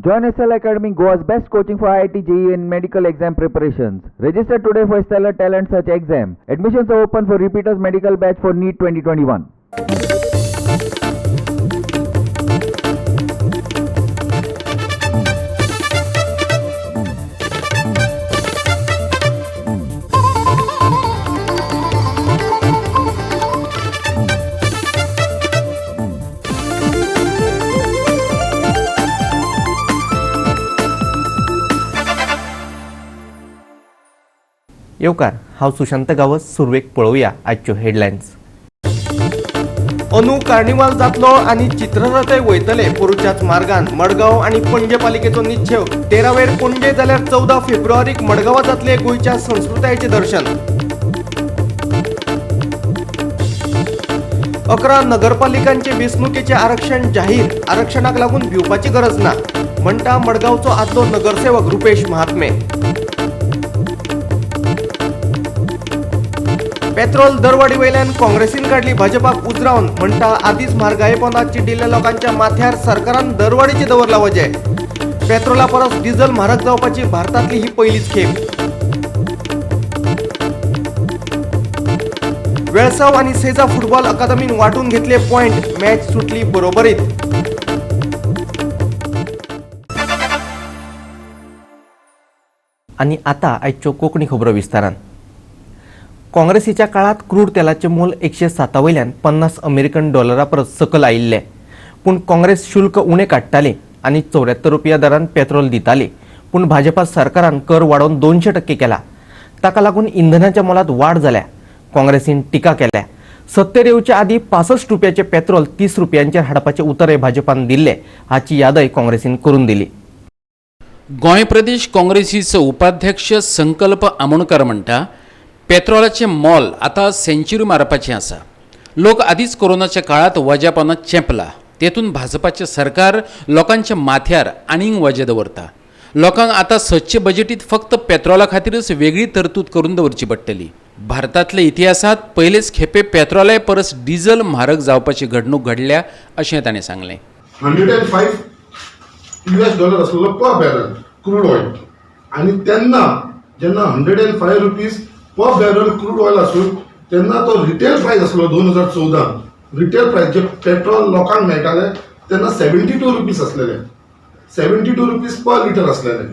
Join SL Academy, Goa's best coaching for IIT, JEE and medical exam preparations. Register today for Stellar Talent Search exam. Admissions are open for repeaters medical batch for NEET 2021. येवकार, हांव सुशांत गांवस. सुरवेक पळोवया आजच्यो headlines. अंदू carnival जातलो आनी चित्ररथय वयतले पोरूच्याच मार्गान. मडगांव आनी पणजे पालिकेचो निश्चेव. 13 वेर पणजे जाल्यार 14 फेब्रुवारीक मडगांवां जातले गोंयच्या संस्कृतायेचें दर्शन. 11 नगरपालिकांचे वेंचणुकेचें आरक्षण जाहीर. आरक्षणाक लागून भिवपाची गरज ना म्हणटा मडगांवचो आदलो नगरसेवक रुपेश महात्मे. पेट्रोल दरवाडी वयल्यान काँग्रेसीन काडली भाजपाक उजरावन. म्हणटा आदीच म्हारगायेपोंदा चिड्डिल्ल्या लोकांच्या माथ्यार सरकारान दरवाडीचे दवरला वजें. पेट्रोला परस डिझल म्हारग जावपाची भारतांतली ही पयलीच खेप. वेळसाव आनी सेजा फुटबॉल अकादमीन वांटून घेतले पॉयंट. मॅच सुटली बरोबरीत. आनी आतां आयच्यो कोंकणी खबरो विस्तारान. काँग्रेसीच्या काळांत क्रूड तेलाचें मोल 107 वयल्यान 50 अमेरिकन डॉलरा परस सकयल आयिल्लें, पूण काँग्रेस शुल्क उणें काडटाली आनी 74 रुपया दरान पेट्रोल दिताली. पूण भाजपा सरकारान कर वाडोवन 200% केला. ताका लागून इंधनाच्या मोलांत वाड जाल्या. काँग्रेसीन टिका केल्या. सत्तेर येवचे आदीं 65 रुपयाचें पेट्रोल 30 रुपयांचेर हाडपाचें उतरय भाजपान दिल्लें हाची यादय काँग्रेसीन करून दिली. गोंय प्रदेश काँग्रेसीचो उपाध्यक्ष संकल्प आमोणकर म्हणटा, पेट्रोलाचें मोल आतां सेंच्युरी मारपाचें आसा. लोक आदींच कोरोनाच्या काळांत वज्यापणात चेंपला, तेतून भाजपाचें सरकार लोकांच्या माथ्यार आनीक वजें दवरता. लोकांक आतां सदचे बजेटींत फक्त पेट्रोला खातीरच वेगळी तरतूद करून दवरची पडटली. भारतांतल्या इतिहासांत पयलेच खेपे पेट्रोलाय परस डिझल म्हारग जावपाची घडणूक घडल्या अशें ताणें सांगलें. 105 US dollar आसलेलो पर बॅरल क्रूड ऑयल आनी तेन्ना जेन्ना 105 rupees per barrel crude oil आसून तेन्ना तो रिटेल प्रायस आसलो 2014 रिटेल प्रायस जे पेट्रोल लोकांक मेळटाले तेन्ना 72 रुपीज आसलेले, 72 रुपीज पर लिटर आसलेले.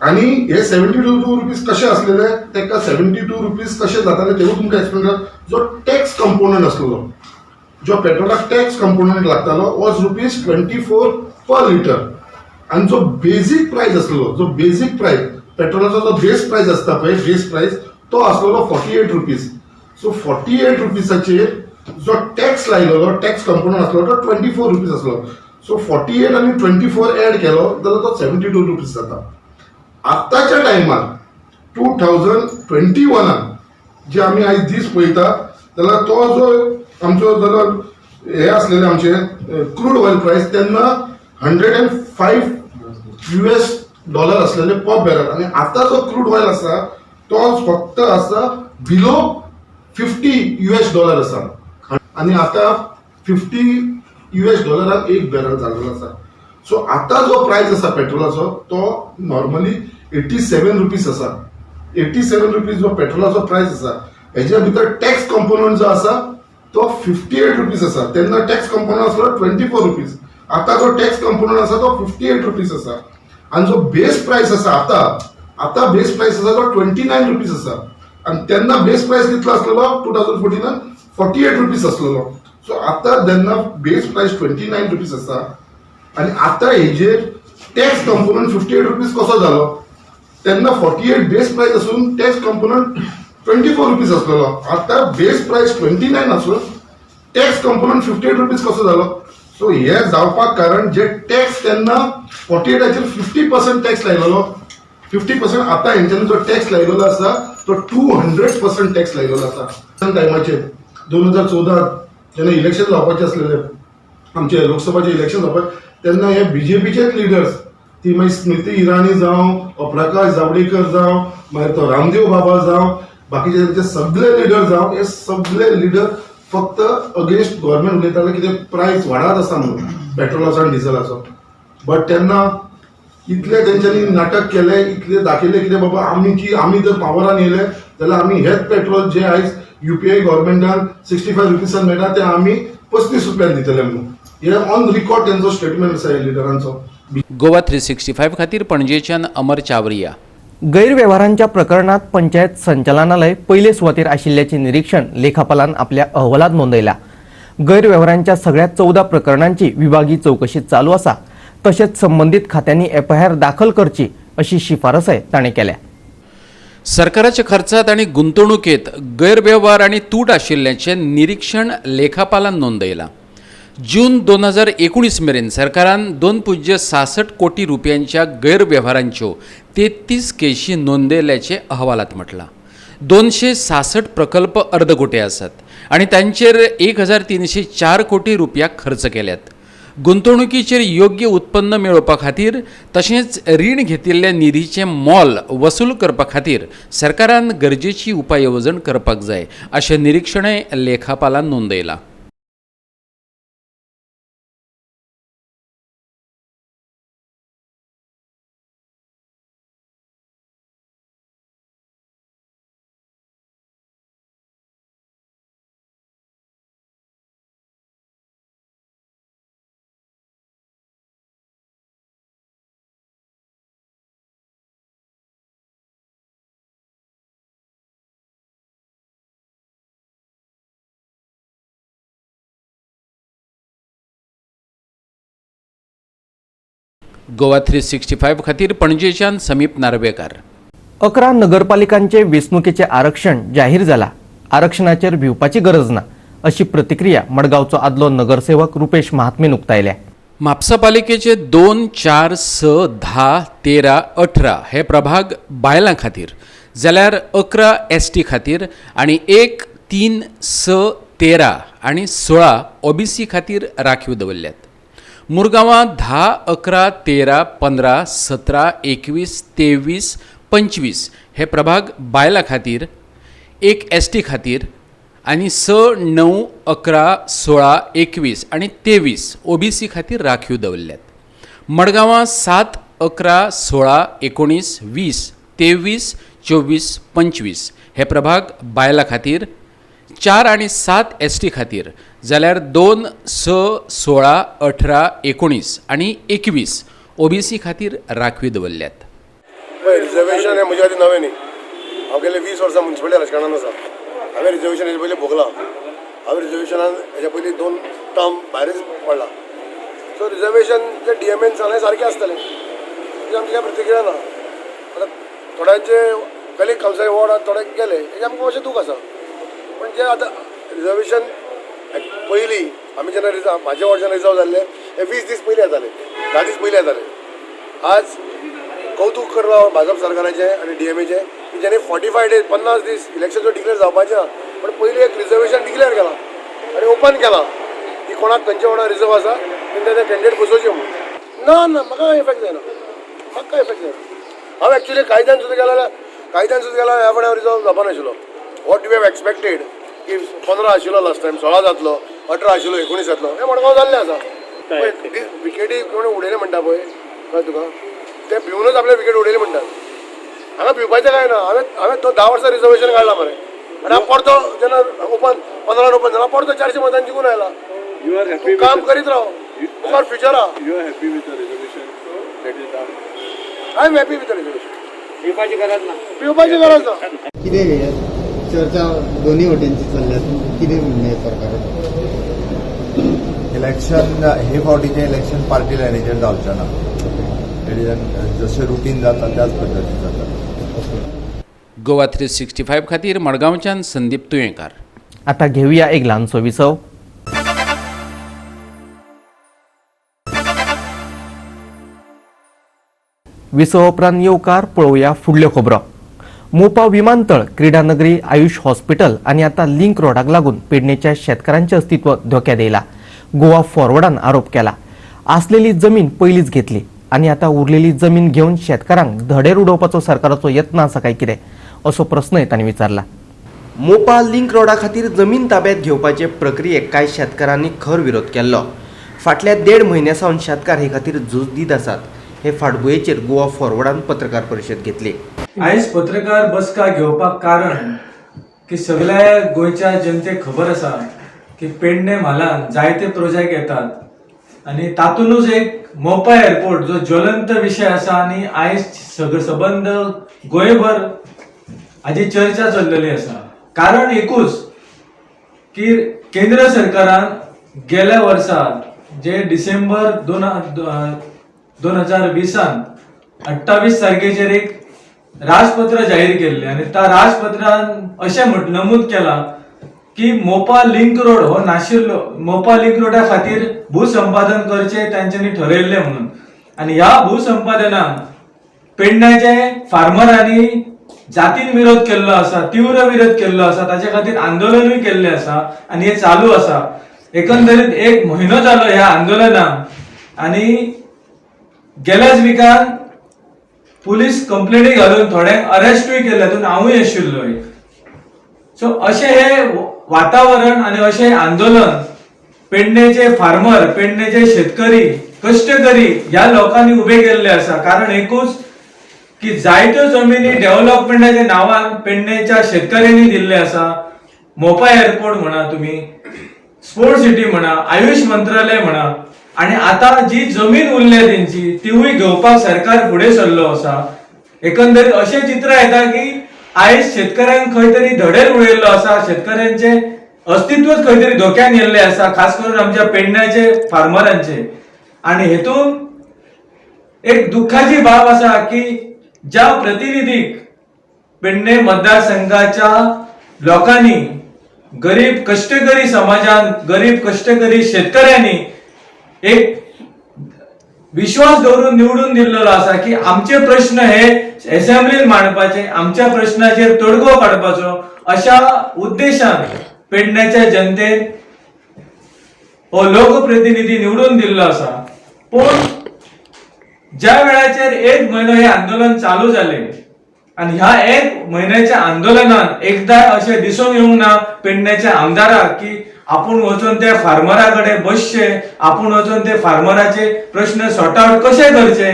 आनी हे 72 रुपीज कशे आसलेले, तेका 72 रुपीज कशे जाताले तेवूय तुमकां एक्सप्लेन कर. जो टॅक्स कंपोनंट आसलेलो, जो पेट्रोलाक टॅक्स कंपोनंट लागतालो वॉज ₹24 पर लिटर आनी जो बेजीक प्रायस आसलेलो, जो बेजीक प्रायस पेट्रोलाचो जो बेस प्रायस आसता पळय, बेस प्रायस तो आसलेलो 48 रुपीज. सो 48 रुपीजाचेर जो टॅक्स लायलेलो, टॅक्स कंपोनंट आसलो तो 24 रुपीज आसलो. सो 48 आनी 24 एड केलो जाल्यार तो 72 रुपीज जाता. आत्ताच्या टायमार 2021न जे आमी आयज दीस पळयता जाल्यार तो जो आमचो जाल्यार हे आसलेले आमचे क्रूड ऑयल प्रायस तेन्ना 105 US dollar आसलेले पर बॅरल आनी आतां जो क्रूड ऑयल आसा तो फक्त आसा बिलो 50 US dollar आसा आनी आतां 50 US डॉलरान एक बॅरल जाल्लो आसा. सो आतां जो प्रायस आसा पेट्रोलाचो तो नॉर्मली 87 रुपीज आसा. 87 रुपीज जो पेट्रोलाचो प्रायस आसा, हेज्या भितर टॅक्स कंपोनंट जो आसा तो 58 रुपीज आसा. तेन्ना टॅक्स कंपोनंट आसलो 24 रुपीज. आतां जो टॅक्स कंपोनंट आसा तो 58 रुपीज आसा आनी जो बेस प्रायस आसा, आतां आतां बेस प्रायस आसा तो 29 रुपीज आसा. आनी तेन्ना बेस प्रायस कितलो आसलेलो 2014न? 48 रुपीज आसलेलो. सो आतां जेन्ना बेस प्रायस 29 रुपीज आसा आनी आतां हेजेर टॅक्स कंपोनंट 58 रुपीज कसो जालो? तेन्ना 48 बेस प्रायस आसून टॅक्स कंपोनंट 24 रुपीज आसलेलो. आतां बेस प्रायस 29 आसून टॅक्स कंपोनंट 58 रुपीज कसो जालो? सो हे जावपाक कारण जे टॅक्स तेन्ना 48चेर 50% टॅक्स लायलेलो, 50%, आतां हेंच्यांनी जो टॅक्स लायलेलो आसा तो 200% टॅक्स लायलेलो आसा. टायमाचेर 2014 जेन्ना इलेक्शन जावपाचें आसलेलें, आमचे लोकसभाचे इलेक्शन जावपाचे, तेन्ना हे बीजेपीचेच लिडर्स, ती मागीर स्मृती इराणी जावं, प्रकाश जावडेकर जावं, मागीर तो रामदेव बाबा जावं, बाकीचे तेंचे सगळे लिडर जावं, हे सगळे लिडर फक्त अगेन्स्ट गव्हर्मेंट उलयताले कितें प्रायस वाडत आसा म्हणून पेट्रोलाचो आनी डिझलाचो. बट तेन्ना इतले तेंच्यांनी नाटक केलें, इतले दाखयलें कितें बाबा आमी की आमी जर पावरान येयले जाल्यार आमी हेच पेट्रोल जे आयज युपीए गव्हर्मेंटान 65 रुपीसान मेळटा ते आमी 35 रुपयान दितले म्हणून. हे ऑन रिकॉर्ड तेंचो स्टेटमेंट आसा ह्या लिडरांचो. गोवा 365 खातीर पणजेच्यान अमर चावरिया. गैरव्यवहारांच्या प्रकरणात पंचायत संचालनालय पयले सुवातेर आशिल्ल्याचें निरीक्षण लेखापालान आपल्या अहवालात नोंदयला. गैरव्यवहारांच्या सगळ्या 14 प्रकरणांची विभागीय चौकशी चालू आसा. तशेंच संबंदीत खात्यांनी एफआयआर दाखल करची अशी शिफारसय ताणें केल्या. सरकाराच्या खर्चात आनी गुंतवणुकेत गैरवेव्हार आनी तूट आशिल्ल्याचें निरीक्षण लेखापालान नोंदयलां. जून 2019 मेरेन सरकारान 2.66 कोटी रुपयांच्या गैरवेव्हारांच्यो 33 केशी नोंदयल्याचें अहवालात म्हटलां. 266 प्रकल्प अर्दकुटे आसात आनी तांचेर 1304 कोटी रुपया खर्च केल्यात. गुंतवणुकीचेर योग्य उत्पन्न मेळोवपा खातीर तशेंच रीण घेतिल्ल्या निधीचें मोल वसूल करपा खातीर सरकारान गरजेची उपाय येवजण करपाक जाय अशें निरीक्षणय लेखापालान नोंदयलां. गोवा 365 खातीर पणजेच्यान समीप नार्वेकार. 11 नगरपालिकांचे वेंचणुकेचे आरक्षण जाहीर जाला. आरक्षणाचेर भिवपाची गरज ना अशी प्रतिक्रिया मडगांवचो आदलो नगरसेवक रुपेश महात्मेन उक्तायल्या. म्हापसा पालिकेचे 2, 4, 6, 10, 13, 18 हे प्रभाग बायलां खातीर जाल्यार 11 एसटी खातीर आनी 1, 3, 6, 13 आनी 16 ओबीसी खातीर राखीव दवरल्यात. मुरगांवां 10, 11, 13, 15, 17, 21, 23, 25 हे प्रभाग बायलां खातीर, 1 एसटी खातीर आनी 6, 9, 11, 16, 21 आनी 23 ओबीसी खातीर राखीव दवरल्यात. मडगांवां 7, 11, 16, 19, 20, 23, 24, 25 हे प्रभाग बायलां खातीर, 4 आनी 7 एसटी खातीर जाल्यार 2, 6, 16, 18, 19 आनी 21 ओबीसी खातीर राखीव दवरल्यात. रिजर्वेशन हें म्हज्या खातीर नवें न्ही. हांव गेले 20 वर्सां मुन्सिपालिटी राजकारणान आसा. हांवें रिजर्वेशन हेजे पयलीं भोगलां. हांवें रिजर्वेशनान हेज्या पयलीं 2 टर्म भायरच पडला. सो रिजर्वेशन जे डीएमएन सांगलें सारकें आसतलें, तेजी आमची कांय प्रतिक्रिया ना. आतां थोड्यांचे कलिग कावन्सिलर वॉर्ड थोडे गेले, हेजें आमकां मातशें दूख आसा. पण जे आतां रिजर्वेशन पयलीं आमी जेन्ना रिजर्व म्हाजे वॉर्ड जेन्ना रिजर्व जाल्ले हे 20 दीस पयलीं जाताले, 10 दीस पयलीं जाताले. आज कौतूक करता भाजप सरकाराचें आनी डीएमएचें की जेणे 45 डेज 50 दीस इलेक्शन जो डिक्लेअर जावपाचें ना, पण पयलीं एक रिजर्वेशन डिक्लेअर केलां आनी ओपन केलां की कोणाक खंयच्या वॉर्डार रिजर्व आसा तेंच्या ते कॅन्डिडेट बसोवचे म्हणून. ना ना म्हाका कांय इफेक्ट जायना, म्हाका कांय इफेक्ट जायना. हांव एक्चुअली कायद्यान सुद्दां गेलो जाल्यार ह्या फावटी हांव रिजर्व जावपा नाशिल्लो. What you have expected की 15 आशिल्लो लास्ट टायम, 16 जातलो, 18 आशिल्लो, 19 जातलो, हें मडगांव जाल्लें आसा. विकेटी कोणी उडयले म्हणटा पळय, कळ्ळें तुका, ते भिवनूच आपले विकेट उडयले म्हणटात. हांगा भिवपाचें कांय ना. हांवें तो 10 वर्सां रिजर्वेशन काडला मरे आनी हांव परतो जेन्ना ओपन 15 ओपन जाला परतो 400 मतान जिखून आयला. तूं काम करीत राव, मुखार फ्युचर आहा. I am happy with the reservation. भिवपाची गरज ना, भिवपाची गरज ना. कितें चर्चा दोन्ही वटेनची चल्ल्या, कितें म्हणणें सरकाराचें? इलेक्शन हे फावटीचें इलेक्शन पार्टी लायनीचेर जावचें ना. जशें रुटीन जाता त्याच पद्दतीन जाता. गोवा 365 खातीर मडगांवच्यान संदीप तुयेंकार. आता घेऊया एक ल्हानसो विसव. विसव उपरांत येवकार पळोवया फुडल्यो खबरो. मोपा विमानतळ, क्रीडानगरी, आयुष हॉस्पिटल आनी आतां लिंक रोडाक लागून पेडणेच्या शेतकारांचें अस्तित्व धोक्यात येयला. गोवा फॉरवर्डान आरोप केला. आसलेली जमीन पयलींच घेतली आनी आतां उरलेली जमीन घेवन शेतकारांक धडेर उडोवपाचो सरकाराचो यत्न आसा काय कितें असो प्रस्नय तांणी विचारला. मोपा लिंक रोडा खातीर जमीन ताब्यात घेवपाचे प्रक्रियेक कांय शेतकारांनी खर विरोध केल्लो. फाटल्या 1.5 म्हयन्या सावन शेतकार हे खातीर झूज दीत आसात. हे फाटभुंयेचेर गोवा फॉरवर्डान पत्रकार परिशद घेतली. आयज पत्रकार बसका घेवपाक कारण की सगळ्या गोंयच्या जनतेक खबर आसा की पेडणे म्हालान जायते प्रोजेक्ट येतात आनी तातूंतच एक मोपा एअरपोर्ट जो ज्वलंत विशय आसा आनी आयज सगळे सबंद गोंयभर हाजी चर्चा चल्लेली आसा. कारण एकूच की केंद्र सरकारान गेल्या वर्सा जे डिसेंबर 2020 28 तारखेचेर एक राजपत्र जाहीर केल्लें आनी त्या राजपत्रान अशें नमूद केलां की मोपा लिंक रोड हो नाशिल्लो, मोपा लिंक रोडा खातीर भूसंपादन करचें तांच्यांनी ठरयल्लें म्हणून. आनी ह्या भूसंपादनाक पेडण्याचे फार्मरांनी जातीन विरोध केल्लो आसा, तीव्र विरोध केल्लो आसा, ताचे खातीर आंदोलनूय केल्लें आसा आनी हें चालू आसा. एकंदरीत 1 म्हयनो जालो ह्या आंदोलनाक आनी गेल्याच विकान पुलीस कंप्लेनी घालून थोड्यांक अरेस्टूय केले, तातूंत हांवूय आशिल्लो एक. सो अशें हे वातावरण आनी अशें आंदोलन पेडणेचे फार्मर, पेडणेचे शेतकरी, कश्टकरी ह्या लोकांनी उबे केल्ले आसा. कारण एकूच की जायत्यो जमिनी डेव्हलपमेंटाच्या नांवान पेडणेच्या शेतकऱ्यांनी दिल्ले आसा. मोपा एअरपोर्ट म्हणा तुमी, स्पोर्ट्स सिटी म्हणा, आयुष मंत्रालय म्हणा, आनी आतां जी जमीन उरल्या तेंची तिवूय घेवपाक सरकार फुडें सरलो आसा. एकंदरीत अशें चित्र येता की आयज शेतकऱ्यांक खंय तरी धडेर उडयल्लो आसा, शेतकऱ्यांचे अस्तित्वच खंय तरी धोक्यान येल्लें आसा, खास करून आमच्या पेडण्याचे फार्मरांचे. आनी हेतून एक दुख्खाची बाब आसा की ज्या प्रतिनिधीक पेडणे मतदारसंघाच्या लोकांनी, गरीब कश्टकरी समाजान, गरीब कश्टकरी शेतकऱ्यांनी एक विश्वास दवरून निवडून दिल्लो आसा की आमचे प्रश्न हे असेंब्लीन मांडपाचे, आमच्या प्रश्नाचेर तोडगो काडपाचो, अशा उद्देशान पेडण्याच्या जनतेन हो लोकप्रतिनिधी निवडून दिल्लो आसा. पूण ज्या वेळाचेर 1 म्हयनो हे आंदोलन चालू जालें आनी ह्या 1 म्हयन्याच्या आंदोलनान एकदां अशें दिसून येवंक ना पेडण्याच्या आमदाराक की आपूण वचून त्या फार्मरा कडेन बसचें, आपूण वचून ते फार्मराचे प्रश्न सॉर्ट आवट कशे करचे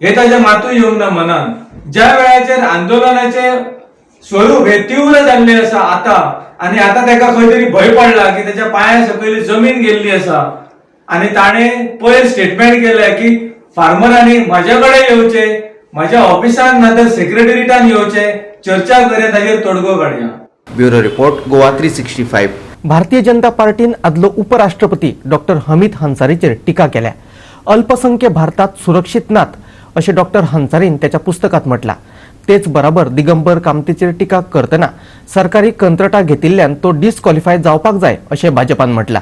हे ताच्या मातूय येवंक ना मनान. ज्या वेळाचेर आंदोलनाचे स्वरूप हे तीव्र जाल्लें आसा आतां, आनी आतां ताका खंय तरी भंय पडला की ताच्या पांया सकयल जमीन गेल्ली आसा आनी ताणें पयर स्टेटमेंट केलें की फार्मरांनी म्हाज्या कडेन येवचें, म्हाज्या ऑफिसान ना तर सेक्रेटरीटान येवचें, चर्चा करूया, ताचेर तोडगो काडया. Bureau report, Goa 365. Bharatiya Janata पार्टीन आदलो उपराष्ट्रपती डॉक्टर हमीद अन्सारीचेर टिका केल्या. अल्पसंख्य भारतात सुरक्षीत नात अशें डॉक्टर अन्सारीन त्याच्या पुस्तकात म्हटलां. तेच बराबर दिगंबर कामतीचेर टिका करतना सरकारी कंत्रटा घेतिल्ल्यान तो डिस्क्वॉलिफाय जावपाक जाय अशें भाजपान म्हटलां.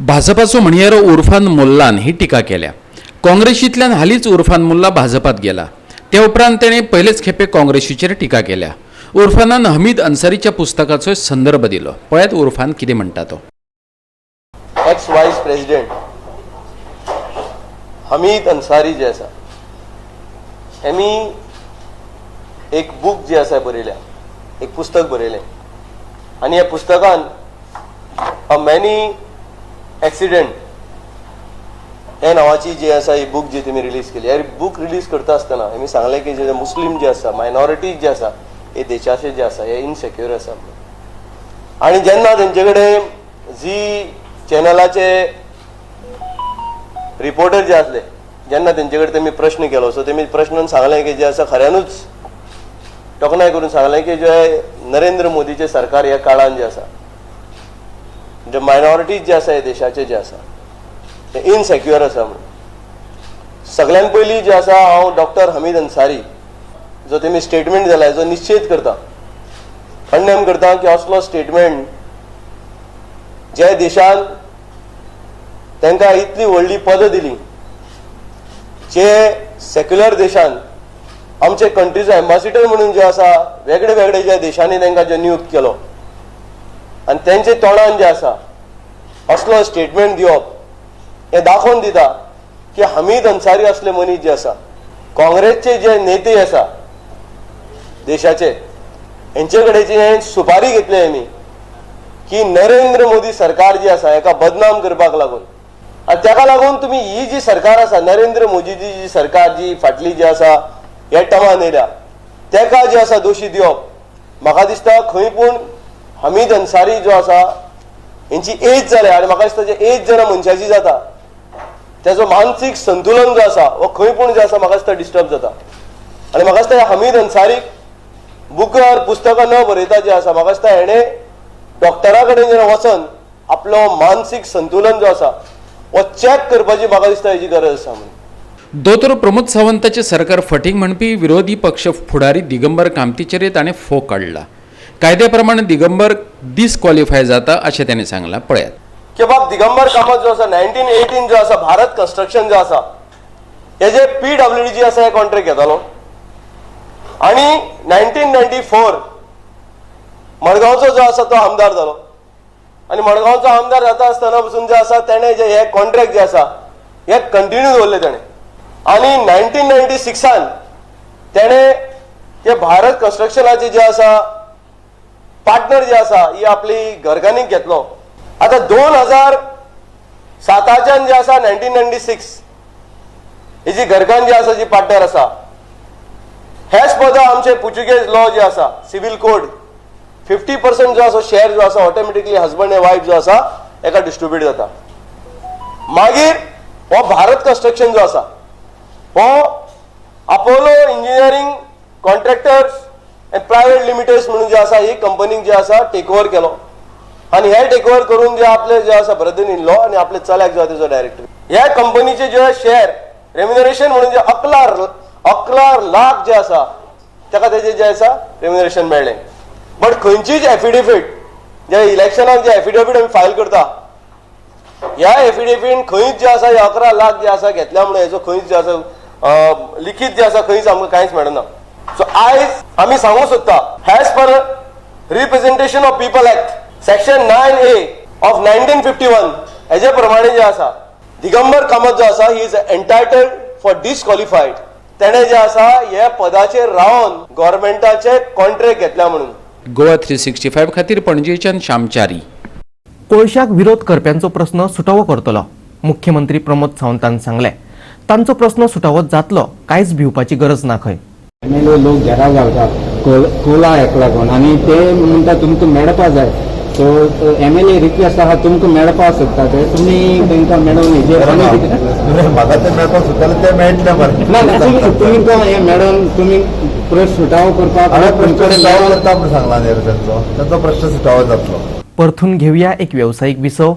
भाजपाचो म्हणयारो उर्फान मुल्लान ही टिका केल्या. काँग्रेसींतल्यान हालींच उर्फान मुल्ला भाजपात गेला, ते उपरांत तेणें पयलेच खेपे काँग्रेसीचेर टिका केल्या. उर्फानान हमीद अन्सारीच्या पुस्तकाचो संदर्भ दिलो. पळयात उर्फान कितें म्हणटा तो. Ex vice president Hamid Ansari जे आसा हेमी एक बूक जे आसा बरयल्या, एक पुस्तक बरयलें आनी ह्या पुस्तकान अ मॅनी एक्सिडंट हे नांवाची जी आसा ही बूक जी तेमी रिलीज केली. हे बूक रिलीज करता आसतना हेमी सांगलें की जे मुस्लीम जे आसा, मायनॉरिटीज जे आसा, हे देशाचे जे आसा हे इनसेक्युर आसा. आनी जेन्ना तेंचे कडेन झी चॅनलाचे रिपोर्टर जे आसले जेन्ना तेंचे कडेन तेमी प्रश्न केलो, सो तेमी प्रश्नान सांगलें की जे आसा खऱ्यानूच तोखणाय करून सांगलें की जे नरेंद्र मोदीचें सरकार ह्या काळान जे आसा जे मायनॉरिटीज जे आसा हे देशाचे जे आसा ते इनसेक्युअर आसा म्हणून. सगळ्यान पयलीं जे आसा हांव डॉक्टर हमीद अन्सारी जो तेमी स्टेटमेंट दिला जो निश्चीत करता, कंडेम करता की असलो स्टेटमेंट जे देशान तांकां इतली व्हडली पदां दिली, जे सेक्युलर देशान आमचे कंट्रीचो एम्बासिडर म्हणून जे आसा वेगळे वेगळे ज्या देशांनी तांकां जे नियुक्त केलो आनी तेंचे तोंडान जे आसा असलो स्टेटमेंट दिवप हें दाखोवन दिता की हमीद अन्सारी असले मनीस जे आसा काँग्रेसचे जे नेते आसा देशाचे हेंचे कडेन जे सुपारी घेतले आमी की नरेंद्र मोदी सरकार जी आसा हेका बदनाम करपाक लागून आनी तेका लागून तुमी ही जी सरकार आसा नरेंद्र मोदीची जी सरकार जी फाटली जी आसा ह्या टर्मान येयल्या तेका जे आसा दोशी दिवप म्हाका दिसता खंय पूण हमीद अन्सारी जो आसा हेंची एज जाल्या आनी म्हाका दिसता जे एज जेन्ना मनशाची जाता तेजो मानसीक संतुलन जो आसा हो खंय पूण जे आसा म्हाका दिसता डिस्टर्ब जाता आनी म्हाका दिसता हमीद अन्सारीक बुकार पुस्तकां न बरयता जे आसा म्हाका दिसता हेणें डॉक्टरा कडेन जेन्ना वचून आपलो मानसीक संतुलन जो आसा हो चॅक करपाची म्हाका दिसता हेजी गरज आसा म्हणून. दोतोर प्रमोद सावंताचे सरकार फटींग म्हणपी विरोधी पक्ष फुडारी दिगंबर कामतीचेर ताणें फोग काडला. कायद्या प्रमाणे दिगंबर डिस्क्वॉलिफाय जाता अशें ताणें सांगलां. पळयात की बाब दिगंबर कामत जो आसा 1918 जो आसा भारत कन्स्ट्रक्शन जो आसा हेजे PWD जी आसा हे कॉन्ट्रॅक्ट घेतालो आनी 1994 मडगांवचो जो आसा तो आमदार जालो आनी मडगांवचो आमदार जाता आसतना पसून जे आसा तेणें जे हे कॉन्ट्रॅक्ट जे आसा हे कंटिन्यू दवरले तेणें आनी 1996 तेणें ते भारत कन्स्ट्रक्शनाचे जे आसा पार्टनर जे आसा ही आपली घरकान्नीक घेतलो. आतां 2007 जे आसा 1996 ही जी घरकान्न जी आसा जी पार्टनर आसा हेच पद आमचे पुर्तुगेज लॉ जे आसा सिव्हील कोड 50% जो आसा शेअर जो आसा ऑटोमॅटिकली हजबंड आनी वायफ जो आसा एका डिस्ट्रिब्यूट जाता. मागीर हो भारत कन्स्ट्रक्शन जो आसा हो Apollo engineering contractors and private limited म्हणून जे आसा ही कंपनीक जे आसा टेक ओवर केलो आनी हे टेक ओवर करून जे आपले जे आसा ब्रदर इन लॉ आनी आपले चल्याक जो आसा तेजो डायरेक्टर ह्या कंपनीचे जे शेअर रेम्युनरेशन म्हणून जे 11 लाख जे आसा ताका तेजे जे आसा रेम्युनरेशन मेळ्ळें. बट खंयचीच एफिडेवीट जे इलेक्शनाक जे एफिडेवीट आमी फायल करता ह्या एफिडेवीट खंयच जे आसा 11 लाख जे आसा घेतल्या म्हणून हेजो खंयच जे आसा लिखीत जे आसा खंयच आमकां कांयच मेळना. सो आयज आमी सांगूंक सोदता as per representation of people act section 9A of 1951 हेजे प्रमाणे जे आसा दिगंबर कामत जो आसा he is entitled for disqualified. तेणें जे आसा हे पदाचेर रावन गव्हर्मेंटाचे कॉन्ट्रॅक्ट घेतल्या म्हणून. गोवा 365 खातीर पणजेच्यान श्यामचारी. कोळशाक विरोध करप्यांचो प्रस्न सुटावो करतलो मुख्यमंत्री प्रमोद सावंतान सांगलें. तांचो प्रस्न सुटावो जातलो कांयच भिवपाची गरज ना खंय. एमएलए लोक घेराव घालतात कोला हेका लागून आनी ते म्हणटा तुमकां मेळपा जाय. सो एमएलए रिक्वेस्ट आहा तुमकां मेळपा सोदता ते तुमी तांकां मेळोवन हेजेर म्हाका ते मेळपाक सोदताले ते मेळटले मरे. ना तुमी हे मेळोवन तुमी प्रश्न सुटावो करपाक प्रश्न सुटावो करता म्हूण सांगला न्ही तांचो तांचो प्रश्न सुटावो जातलो. परतून घेवया एक वेवसायीक विसव.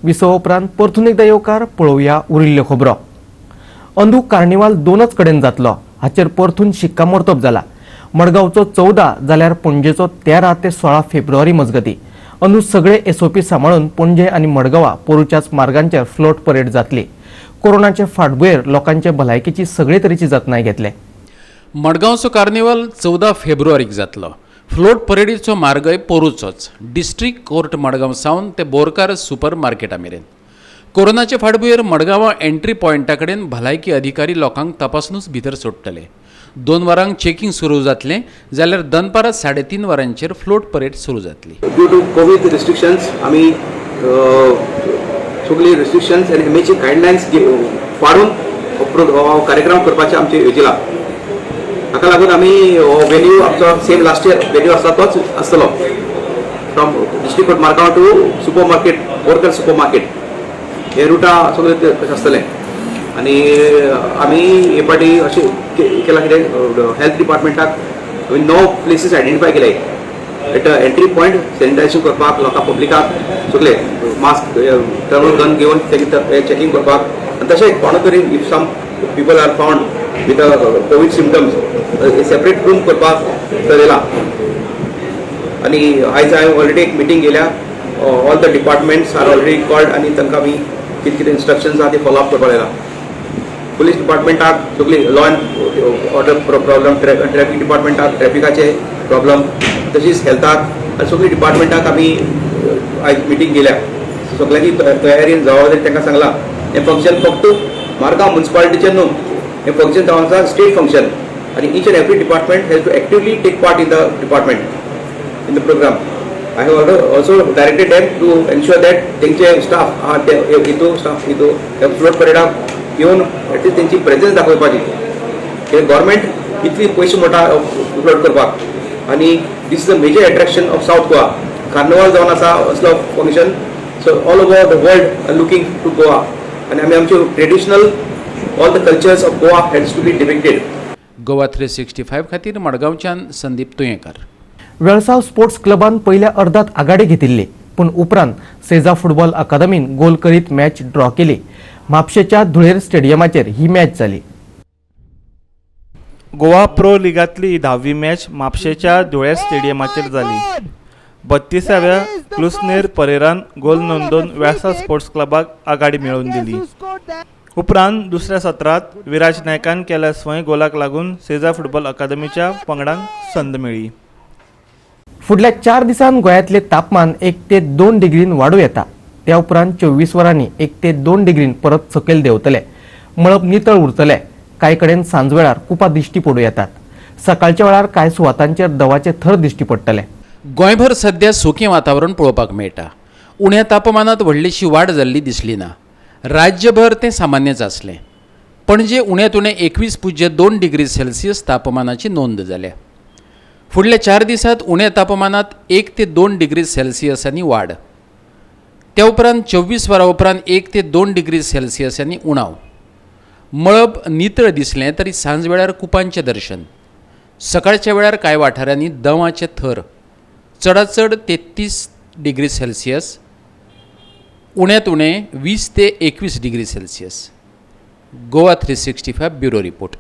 विसव उपरांत परतून एकदा येवकार पळोवया उरिल्ल्यो खबरो. अंदू कार्निवाल दोनच कडेन जातलो हाचेर परतून शिक्कामोर्तब जाला. मडगांवचो 14 जाल्यार पणजेचो 13 ते 16 फेब्रुवारी मजगती. अंदू सगळे एसओपी सांबाळून पणजे आनी मडगांवा पोरूच्याच मार्गांचेर फ्लोट परेड जातली. कोरोनाचे फाटभुंयेर लोकांचे भलायकेची सगळे तरेची जतनाय घेतले. मडगांवचो कार्निवाल 14 फेब्रुवारीक जातलो. फ्लोट परेडीचो मार्गय पोरूचोच डिस्ट्रिक्ट कोर्ट मडगांव सावन ते बोरकार सुपर मार्केटा मेरेन. कोरोनाचे फाटभुंयेर मडगांवा एंट्री पॉयंटा कडेन भलायकी अधिकारी लोकांक तपासूनच भितर सोडटले. 2 वरांक चेकिंग सुरू जातलें जाल्यार दनपारां 3:30 वरांचेर फ्लोट परेड सुरू जातली. ड्यू टू कोवीड रिस्ट्रिक्शन्स आमी सगळी रिस्ट्रिक्शन्स आनी एमएची गायडलायन्स पाळून कार्यक्रम करपाचें आमचें योजिलां. हाका लागून आमी हो वेन्यू आमचो सेम लास्ट इयर वेन्यू आसा तोच आसतलो from district court Margao to super market Borkar super market हे रुटा सगळे तशें आसतलें. आनी आमी हे फावटी अशें केलां कितें हेल्थ डिपार्टमेंटाक आमी 9 प्लेसीस आयडेंटिफाय केले एट एंट्री पॉयंट सॅनिटायझेशन करपाक लोकांक पब्लिकाक सगळे मास्क थर्मल गन घेवन चॅकिंग करपाक. आनी तशें कोण तरी if some people are found with COVID symptoms separate room करपाक थरयलां. आनी आयज हांवें ऑलरेडी एक मिटींग केल्या. All the departments are already called आनी तांकां आमी कितें कितें इन्स्ट्रक्शन्स आहा ते फॉलो अप करपाक लायला. पुलीस डिपार्टमेंटाक सगळी law and order problem, traffic डिपार्टमेंटाक ट्रॅफिकाचे प्रॉब्लम, तशीच हेल्थाक आनी सगळी डिपार्टमेंटाक आमी आयज मिटींग केल्या. सगळ्यांची तयारी जबाबदारी तांकां सांगलां. हें फंक्शन फक्त मारगांव म्युनिसिपालिटीचें न्हू, हें फंक्शन जावन आसा स्टेट फंक्शन. आनी each and every department has to actively take part in the department in the program. I have also directed them to ensure that तेंचे स्टाफ आहा ते हितू स्टाफ हितू फ्लोट परेडाक येवन एटलीस्ट तेंची प्रेजन्स दाखोवपाची. कित्याक गव्हर्मेंट इतली पयशे मोठा फ्लोट करपाक आनी this is a major attraction of South Goa. Carnival जावन आसा असलो function, so all over the world are looking to Goa आनी आमी आमच्यो traditional all the cultures of Goa has to be depicted. Goa 365 खातीर मडगांवच्यान संदीप तुयेंकार. वेळसाव स्पोर्ट्स क्लबान पयल्या अर्दात आघाडी घेतिल्ली, पूण उपरांत सेजा फुटबॉल अकादमीन गोल करीत मॅच ड्रॉ केली. म्हापशेच्या धुळेर स्टेडियमाचेर ही मॅच जाली. गोवा प्रो लिगांतली 10वी मॅच म्हापशेच्या धुळेर स्टेडियमाचेर जाली. 32व्या क्लुसनेर परेरान गोल नोंदोवन वेळसाव स्पोर्ट्स क्लबाक आघाडी मेळोवन दिली. उपरांत दुसऱ्या सत्रांत विराज नायकान केल्या स्वंय गोलाक लागून सेजा फुटबॉल अकादमीच्या पंगडाक संद मेळ्ळी. फुडल्या 4 दिसांत गोंयांतलें तापमान 1 ते 2 डिग्रीन वाडूं येता. त्या उपरांत 24 वरांनी 1 ते 2 डिग्रीन परत सकयल देंवतले. मळब नितळ उरतले. कांय कडेन सांजवेळार कुपां दिश्टी पडूं येतात. सकाळच्या वेळार कांय सुवातांचेर दवाचे थर दिश्टी पडटले. गोंयभर सध्या सुकें वातावरण पळोवपाक मेळटा. उण्या तापमानांत व्हडलीशी वाड जाल्ली दिसली ना. राज्यभर तें सामान्यच आसलें. पणजे उण्यांत उणें 21.2 डिग्री सेल्सियस तापमानाची नोंद जाल्या. फुडल्या 4 दिसांत उण्या तापमानांत 1 ते 2 डिग्री सेल्सियसांनी वाड. त्या उपरांत 24 वरां उपरांत 1 ते 2 डिग्री सेल्सियसांनी उणाव. मळब नितळ दिसलें तरी सांजवेळार कुपांचें दर्शन. सकाळच्या वेळार कांय वाठारांनी दंवाचे थर. चडात चड 33 डिग्री सेल्सियस, उण्यांत उणें 20 ते 21 degree Celsius. Goa 365 bureau report.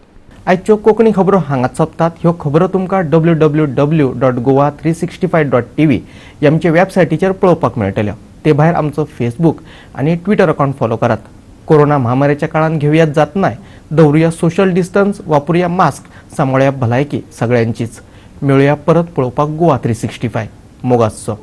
आयच्यो कोंकणी खबरो हांगाच सोंपतात. ह्यो खबरो तुमकां www.goa365.tv ह्या आमचे वेबसायटीचेर पळोवपाक मेळटल्यो. ते भायर आमचो फेसबूक आनी ट्विटर अकावंट फॉलो करात. कोरोना महामारीच्या काळान घेवयात जातनाय, दवरुया सोशल डिस्टन्स, वापरुया मास्क, सांबाळुया भलायकी सगळ्यांचीच. मेळुया परत पळोवपाक गोवा 365. मोगासचो.